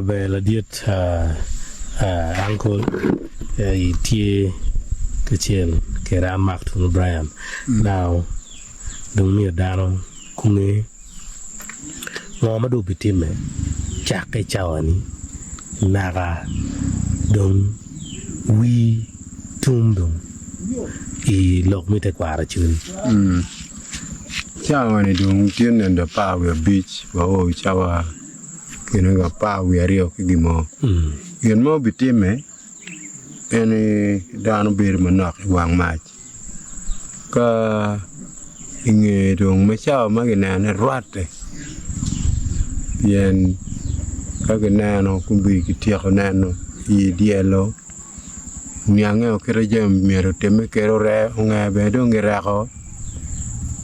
Ber ladit uncle itye kacel kede an Mark Tunu Brian now dong miyo dano kunge ngo ma dong obitimme cakke i cawa ni naka dong wii tum dong i lok me tekwaro acoli. Cawa-ni dong tye nende 15 wa o i cawa kine 12 ki gin mo. Gin ma obitimme en ni dano bedo manok i wang mac ka i nge dong me cawa ma ginene rwatte pien ka gineno kombeddi kityeko neno i dyelo Niange kite jami myero otimme kwede onge bene dong gireko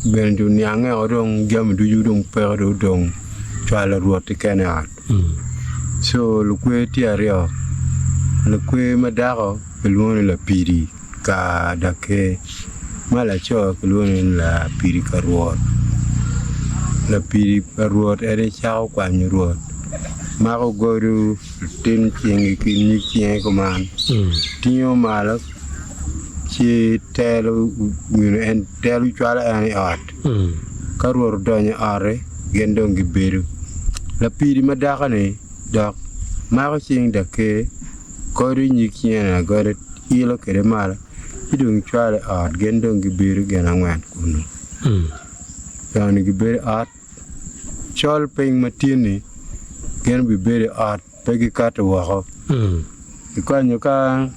bene oniange dong jami ducu dong peke dong odong cwalo rwot keken i ot co lukwe tye aryo lukwe ma dako kilwongo ni lapidi ka daker ma laco kilwongo ni lapidi ka rwot lapidi pa rwot en aye cako kwanyo rwot mako godo. Latin cingi ki nyig cinge kuman tingo malo ci telo en telo cwalo en i ot ka Rwot odonyo i ot-ti gin dong gibedo. Lapidi ma dako-ni dok mako cing daker kodo nyig cinge-ni agoda ilo kwede malo ci dong cwalo i ot gin dong gibedo gin angwen kunu jo-ni gibedo i ot. Col piny ma tye-ni gin bibedo i ot pe gikato woko. Ikwanyo ka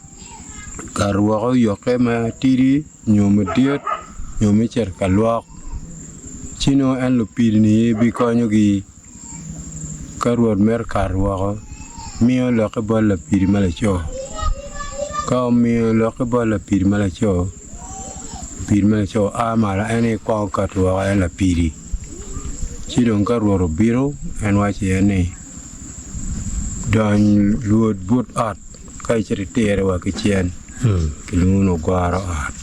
kato woko oyokke matidi nyo madit nyo me cito ka lwok ci nongo en lupidi-ni aye bikonyogi ka Rwot mito kato woko miyo lokke bot lapidi ma laco ka omiyo lokke bot lapidi ma laco Lapidi ma laco a malo en aye kwongo kato woko en lapidi ci dong ka Rwot obino en waco iye ni dony lwod but ot ka icito itire wa ki cen kilwongo ni ogoro ot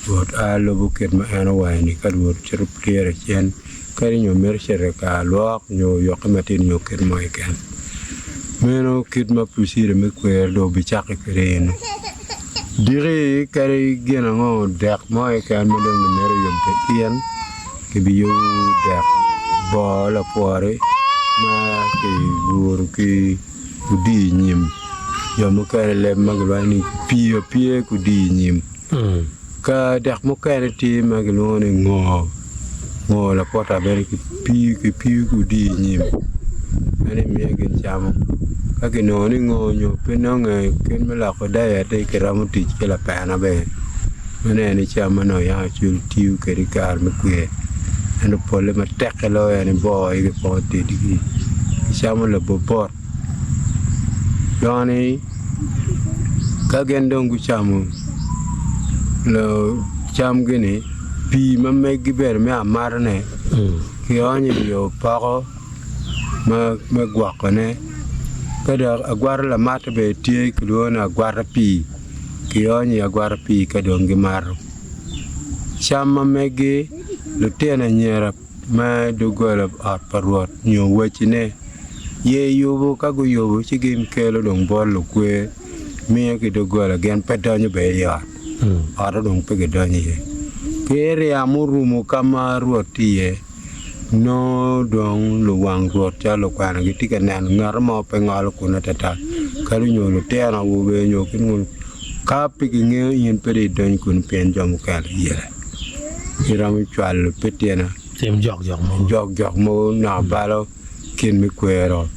Rwot a lubo kit ma en owaco ni ka Rwot ocito otire cen Kadi nyo mito cito i kar lwok nyo oyokke matin nyo kit mo keken. Meno kit ma procedure me kwer dong obicakke kwede eni. Diki kadi gin ango dek mo keken ma dong gimito yubo in kibiyubo dek boo lapwori ma kiguro ki odii nyim jo mukene leb ma gilwongo ni pii apye ki odii nyim. Ka dek mukene tye ma gilwongo ni ngor, ngor lapota bene kipiyo ki odiyo i nyim meno imiyo gin camo ka kinongo ni ngor nyo pe nonge kit me loko dayet-ti kiromo tic ki lapena bene meno en aye cam ma nongo yam Acholi tiyo kwede i kare me kwer ento polle matek-ki loyo en aye bor aye kipoko tedigi kicamo labobot. Joni ka gin dong gucamo camgi-ni pii ma meggi bene me amatane kionyo i opoko me gwokone ka dok agwata lamate bene tye kilwongo ni agwata pii kionyo i agwata pii ka dong gimato cam ma meggi lutino anyira ma doggola ot pa Rwot nyo wacine, Ye yubo, ka guyubo ci gin kelo dong bot lukwer, miyo ki doggola, gin pe donyo bene i ot, otte dong pe gidonyo iye. Ki ryam orumo ka ma Rwot tye iye, nongo dong luwang Rwot calo lukwena gitye ka neno ngat mo pe ngolo kunu atata, kadi nyo lutino awobe nyo kit munu, ka pe gingeyo in pe dong idony kunu pien jo mukene yele. Iromo cwalo pi tyena. Tim jokjok mogo. Jokjok mogo naka balo kin me kwero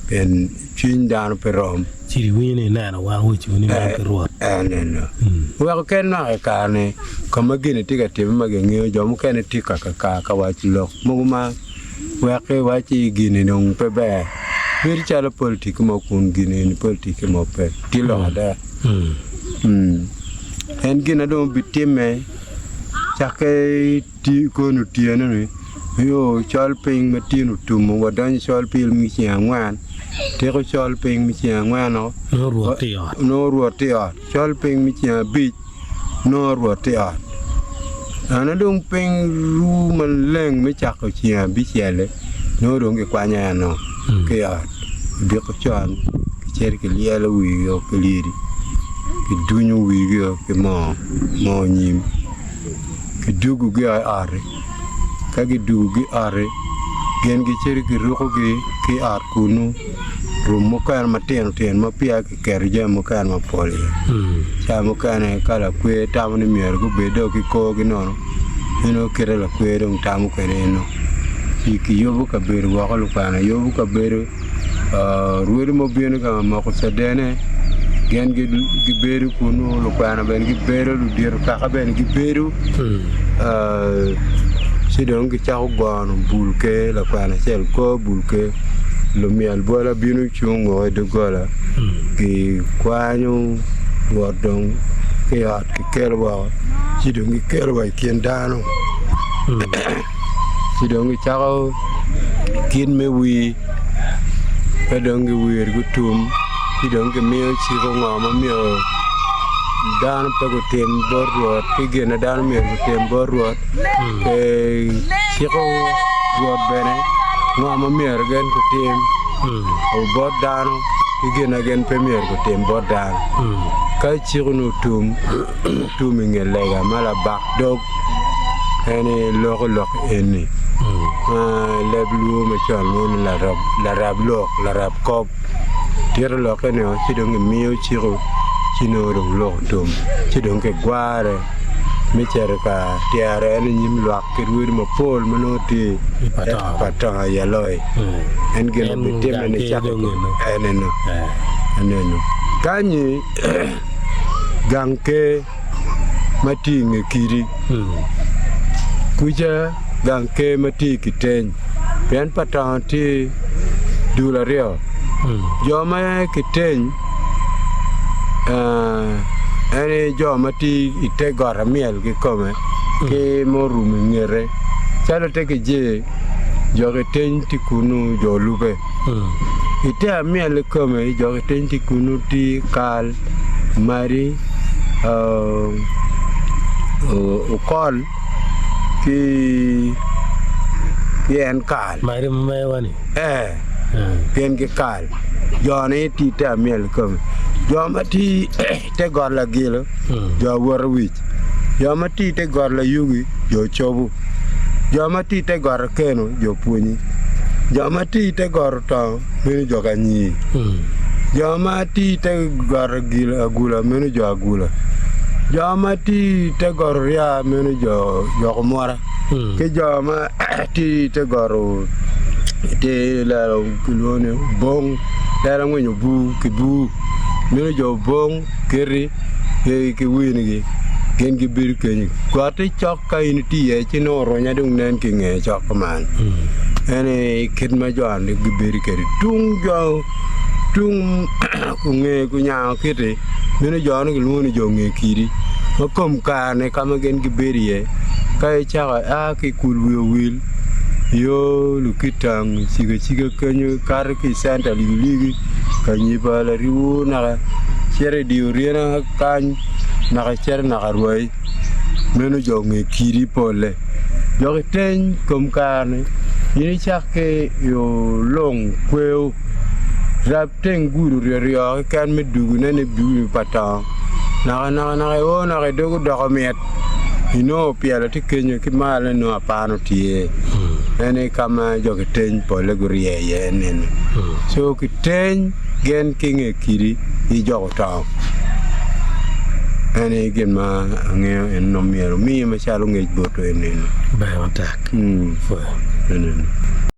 pien cwiny dano pe rom. Ci iwinyo ni ineno wan wecciwu ni man pe Rwot. Eneno. Weko ken naka i kare-ni ka ma gin tye ka timme ma gingeyo jo mukene tye ka kakar ka waco lok mogo ma wek iwacci gini dong pe ber. Bedo calo politik mo kun gini eni politik mo pe. Tye lok ada. En gin na dong obitimme cakke koni otyeno-ni nio col piny ma tyen otumo wadonyo i col piny me ceng angwen tiko col piny me ceng angwen-nu nongo Rwot tye i ot col piny me ceng abic nongo Rwot tye i ot ento dong piny ru maleng me cako ceng abicel-li nongo dong gikwanyo en-nu ki i ot. Odiko con kicito kilyelo wigio ki lyedi kidunyo wigio ki moo moo nyim kidugogi i ot-ti ka gidugogi i ot-ti gin gicito girukogi ki i ot kunu rum mukene matino tino ma peya kiketo jami mukene mapol iye ca mukene ka lakwer tamo ni myero gubed dong ki korgi nono eno kite lakwer dong tamo kwede eno ci kiyubo kabedo woko lukwena yubo kabedo rwodi ma obino ka moko cadene gin gibedo kunu lukwena bene gibedo ludito kaka bene gibedo ci dong gicako gono bul ker lakwena acel go bul ker lumyel bwola bino cung woko i doggola gikwanyo rwot dong ki i ot kikelo woko ci dong gikelo wa i kin dano ci dong gicako kit me wir ka dong giwiro gutum ci dong gimiyo ciko ngo ma myero dano pe gutim bot Rwot ki gin ma dano myero gutim bot Rwot ciko Rwot bene ngo ma myero gin gutim bot dano ki gin ma gin pe myero gutim bot dano ka ciko-ni otum, otum i nge lega ma labak dog en aye loko lok eni ma leb luo macon lwongo ni larab lok larab kop tito lokke ni ci dong gimiyo ciko ci nongo dong lok otum ci dong kigware me cito ka tyero en i nyim lwak ki rwodi mapol ma nongo tye i patongo i aloi en gin ma bitimme nicake enenu enenu kanyi gang ker ma tye i nge kidi kuca gang ker ma tye i kiteny pien patongo tye dul aryo jo ma kiteny en aye jo ma tye i te got amyel kikome ki ma orumo i ngete calo te kijer jo kiteny tye kunu jo olube i te amyel kikome jo kiteny tye kunu tye kal madi okol ki en kal Madi ma mewa ni? Ee, gin ki kal. Jo-ni tye i te amyel kikome. Jo ma tye i te got lagilo, jo awoto wic. Jo ma tye i te got layugi, jo cobo. Jo ma tye i te got akeno, jo pwonyi. Jo ma tye i te got otongo, meno jo kanyii. Jo ma tye i te got agula, meno jo agula. Jo ma tye i te got orya, meno jo kumura. Ki jo ma tye i te got te lelo kilwongo ni obong, lelo ngwinyo bur ki bur, meno jo obong kiti ki winigi gin gibedo kenyo. Gotti cok ka in itye iye ci nongo orunya dong nen ki i ngeye cok kuman. En aye kit ma jo-ni gibedo kwede tung jo tung onge gunyango kiti meno jo-ni gilwongo ni jo nge kidi ma kom kare-ni ka ma gin gibedo iye ka icako ia ki i kul wi owil yo Lukitang iciko acika kenyo ikato ki i centa ligiligi ka nyipa lariwo naka icito i dye oryena kany naka icito naka rwai meno jo nge kidi polle dok iteny kom kare-ni in icak ki i olung kweyo rab teng gudo ryoryo keken me dugone ni dugoni pa tongo naka naka naka io naka idog odoko mit inongo opyelo tye kenyo ki malo inongo apano tye en aye ka ma jo kiteny polle gurye iye nene co kiteny gin ki nge kidi ki joko tongo en aye gin ma angeyo en nongo myero omi macalo ngec botwa enini. Ber matek. Pwoyo. Enini.